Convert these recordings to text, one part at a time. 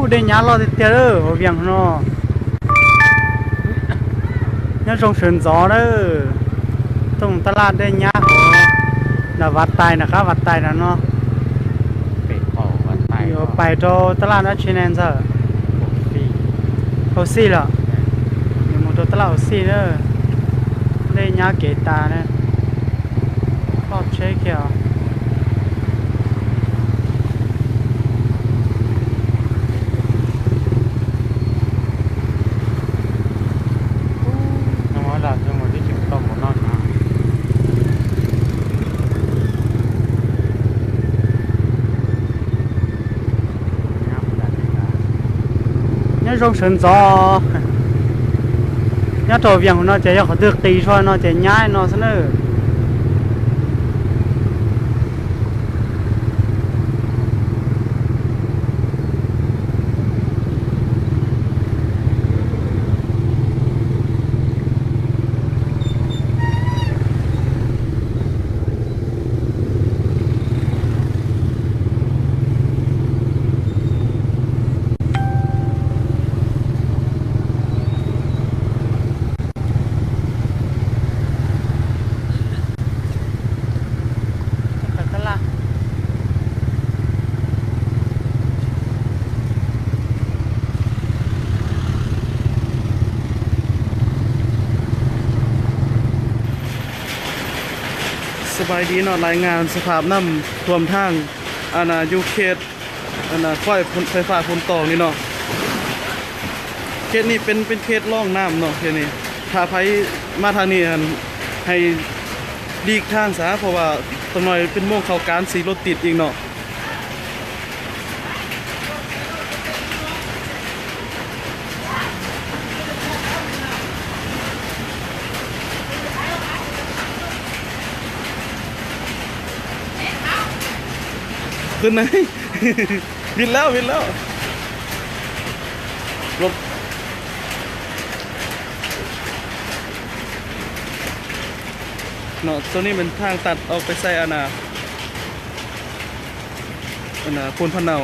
ໄດ້ຍາມເລາະເທື່ອເດີ ຫົວວຽງເນາະ ຍາມຊ່ວງເສີນຈອເດີ ຕົງຕະຫຼາດໄດ້ຍາມ ນະວັດໄຕນະຄະ ວັດໄຕນະເນາະ ເປັນເຂົ້າວັດໄຕ ຢູ່ໄປໂຕຕະຫຼາດນັດຊິແນນເຊີ ໂອຊີ ໂອຊີເນາະ ຢູ່ໝູ່ໂຕຕະຫຼາດໂອຊີເດີ ໄດ້ຍາມເກຕາເດີ. ປອດເຊກແກ້ວ ນ້ຳມັນຫຼາຍ ຈັ່ງວ່າໄດ້ກິນຕົ້ມໝົດນອນນະ ຍາມຊ່ວງເສີນຈອ ຍາມໂຕວຽງເນາະ ຈະຢາກຂໍຕຶກຕີຊ່ວຍເນາະ ຈະຍ້າຍເນາະ ສະເໜີ. ໄປຕະຫຼາດ ສະບາຍດີເນາະ ລາຍງານສະພາບນ້ຳຖ້ວມທາງ ອັນນ່າ ຢູ່ເຂດ ອັນນ່າ ໄຟຟ້າໂພນຕອງນີ້ເນາະ ເຂດນີ້ເປັນ ເປັນເຂດລ່ອງນ້ຳເນາະ ເຂດນີ້ ຖ້າໃຜມາທາງນີ້ ອັນ ໃຫ້ຫຼີກທາງຊະ ເພາະວ່າຈັກໜ່ອຍເປັນໂມງເຂົ້າການ ຊິລົດຕິດອີກເນາະ. ຂຶ້ນໄດ້ ບິນແລ້ວ ບິນແລ້ວ ລົດເນາະ ໂຊນນີ້ແມ່ນທາງຕັດອອກໄປໃສ່ ອັນນ່າ ອັນນ່າ ໂພນພະເນົາ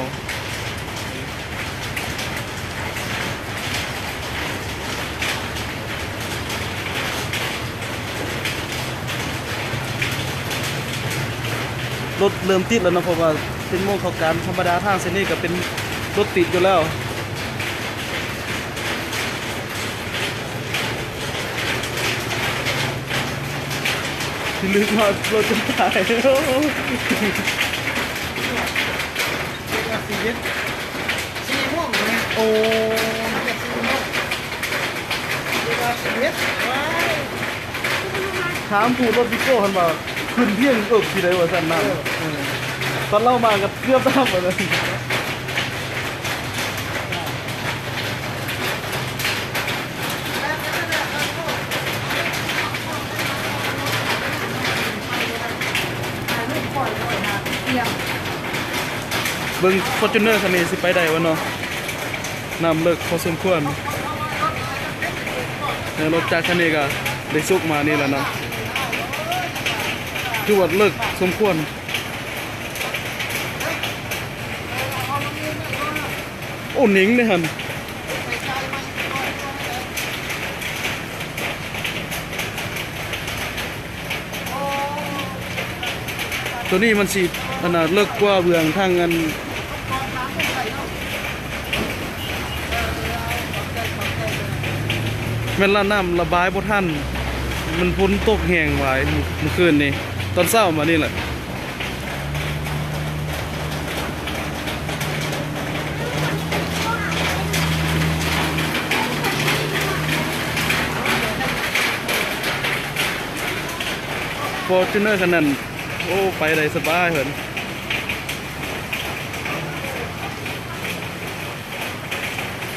ລົດເລີ່ມຕິດແລ້ວເນາະ ເພາະວ່າເປັນໂມງເຂົ້າການ ທຳມະດາທາງເສັ້ນນີ້ກະເປັນລົດຕິດຢູ່ແລ້ວ. ລຶກວ່າລົດຈະຕາຍ ເວລາສິບເອັດ ສີ່ໂມງແມ່ນ ໂອ້ ເວລາສິບເອັດ ວ້າຍ ຖາມຜູ້ລົດວິໂກ້ຫັ້ນວ່າ ຂຶ້ນພຽງເອິກຊິໄດ້ວ່າຊັ້ນນະ ເອີ ຕອນລາວມາກໍເກືອບຕາມແລ້ວ. ເບິ່ງຟໍຈູນເນີຄັນນີ້ຊິໄປໄດ້ບໍ່ເນາະ ນ້ຳເລິກພໍສົມຄວນ ແລະລົດຈັກຄັນນີ້ກໍໄດ້ສຸກມານີ້ແຫຼະເນາະ ຖືວ່າເລິກສົມຄວນ. ໂອ້ ໜິງເດ້ຫັ້ນ ໂຕນີ້ມັນຊິ ອັນນ່າ ເລິກກວ່າເບື້ອງທາງ ອັນ ແມ່ນລະ ນ້ຳລະບາຍບໍ່ທັນ ມັນຝົນຕົກແຮງຫຼາຍມື້ຄືນນີ້ ຕອນເຊົ້າມານີ້ແຫຼະ. ຟໍຈູນເນີຄັນນັ້ນ ໂອ້ ໄປໄດ້ສະບາຍເພິ່ນ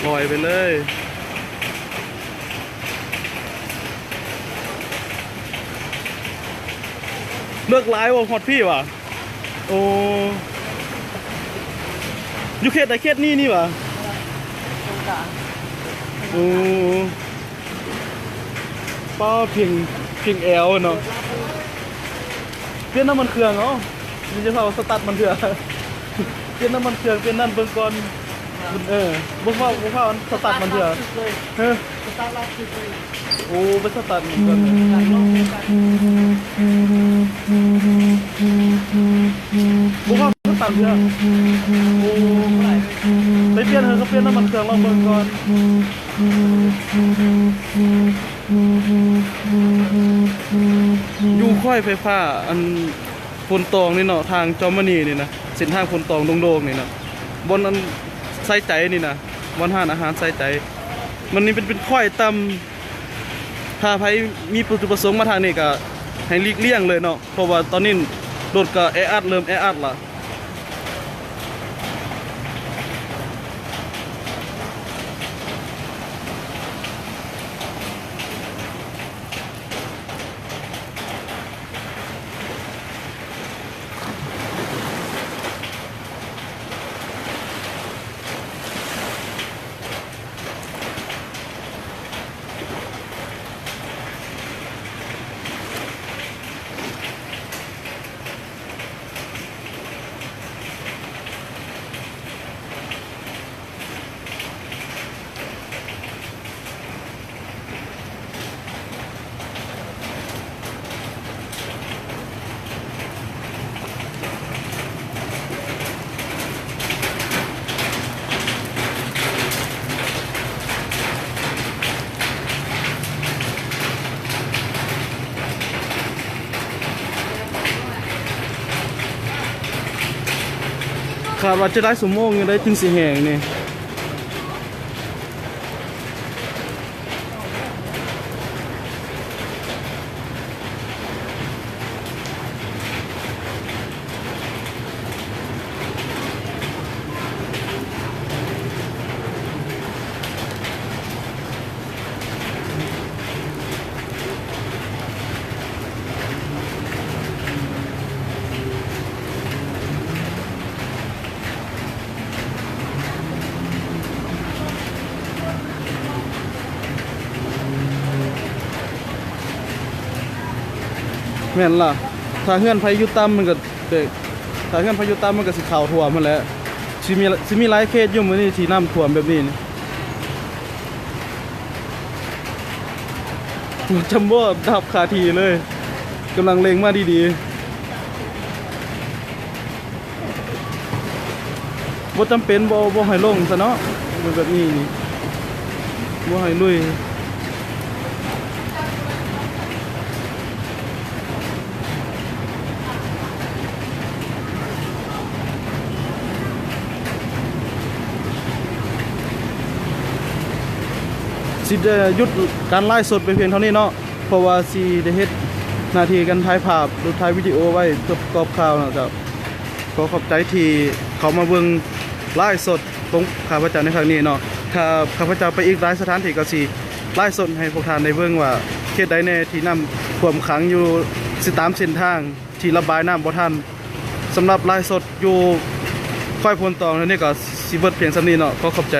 ລອຍໄປເລີຍ. ເລິກຫຼາຍບໍ່ ຮອດພີ້ຫວາ? ໂອ້ ຢູ່ເຂດໃດ ເຂດນີ້ນີ້ຫວາ? ໂອ້ ປ້າ ພຽງ ພຽງແອວເນາະ. ປ່ຽນນ້ຳມັນເຄື່ອງເອົາ ມີຈະເຝົ້າສະຕາດມັນເທື່ອ ປ່ຽນນ້ຳມັນເຄື່ອງ ປ່ຽນນັ້ນເບິ່ງກ່ອນ. ເອີ ບໍ່ຟ້າວ ບໍ່ຟ້າວສະຕາດມັນເທື່ອ. ເອີ ສະຕາດລັດຄື ໂອ້ ໄປສະຕາດມັນກ່ອນ. ບໍ່ຟ້າວສະຕາດເທື່ອ. ໂອ້ ໄປປ່ຽນ ເອີ ກໍປ່ຽນນ້ຳມັນເຄື່ອງລອງເບິ່ງກ່ອນ. ຢູ່ຄ້ອຍໄຟຟ້າ ອັນ ໂພນຕອງນີ້ເນາະ ທາງຈອມມະນີນີ້ນະ ເສັ້ນທາງໂພນຕອງໂດງໆນີ້ນະ ບ່ອນອັນໃສ່ໃຈນີ້ນະ ບ່ອນຮ້ານອາຫານໃສ່ໃຈ ມັນນີ້ເປັນ ເປັນຄ້ອຍຕ່ຳ. ຖ້າໃຜມີວັດຖຸປະສົງມາທາງນີ້ກໍໃຫ້ຫຼີກລ່ຽງເລີຍເນາະ ເພາະວ່າຕອນນີ້ລົດກໍແອອັດ ເລີ່ມແອອັດລະ. ຄາດວ່າຈະໄດ້ຊົ່ວໂມງຢູ່ໄດ໋ຈຶ່ງຊິແຫ້ງນີ້. ແມ່ນລະ ຖ້າເຮືອນໃຜຢູ່ຕ່ຳມັນກໍ ເອີ ຖ້າເຮືອນໃຜຢູ່ຕ່ຳມັນກໍຊິເຂົ້າຖ້ວມຫັ້ນແຫຼະ. ຊິມີ ຊິມີຫຼາຍເຂດຢູ່ມື້ນີ້ທີ່ນ້ຳຖ້ວມແບບນີ້ນີ້. ລົດຈຳໂບ້ດັບຄາທີ່ເລີຍ ກຳລັງເລັ່ງມາດີໆ. ບໍ່ຈຳເປັນ ບໍ່ ບໍ່ໃຫ້ລົງຊະເນາະ ແບບນີ້ນີ້ ບໍ່ໃຫ້ລຸຍ. ຊິໄດ້ຢຸດການໄລຟ໌ສົດໄປພຽງເທົ່ານີ້ເນາະ ເພາະວ່າຊິໄດ້ເຮັດໜ້າທີ່ການຖ່າຍພາບ ຫຼື ຖ່າຍວິດີໂອໄວ້ເພື່ອປະກອບຂ່າວເນາະເຈົ້າ. ຂໍຂອບໃຈທີ່ເຂົ້າມາເບິ່ງໄລຟ໌ສົດຂອງຂ້າພະເຈົ້າໃນຄັ້ງນີ້ເນາະ. ຖ້າຂ້າພະເຈົ້າໄປອີກຫຼາຍສະຖານທີ່ ກໍຊິໄລຟ໌ສົດໃຫ້ພວກທ່ານໄດ້ເບິ່ງວ່າເຂດໃດແດ່ທີ່ນ້ຳຖ້ວມຂັງຢູ່ ຊິຕາມເສັ້ນທາງທີ່ລະບາຍນ້ຳບໍ່ທັນ. ສຳລັບໄລຟ໌ສົດຢູ່ຄ້ອຍໂພນຕອງເທື່ອນີ້ກໍຊິເບິດພຽງສ່ຳນີ້ເນາະ. ຂໍຂອບໃຈ.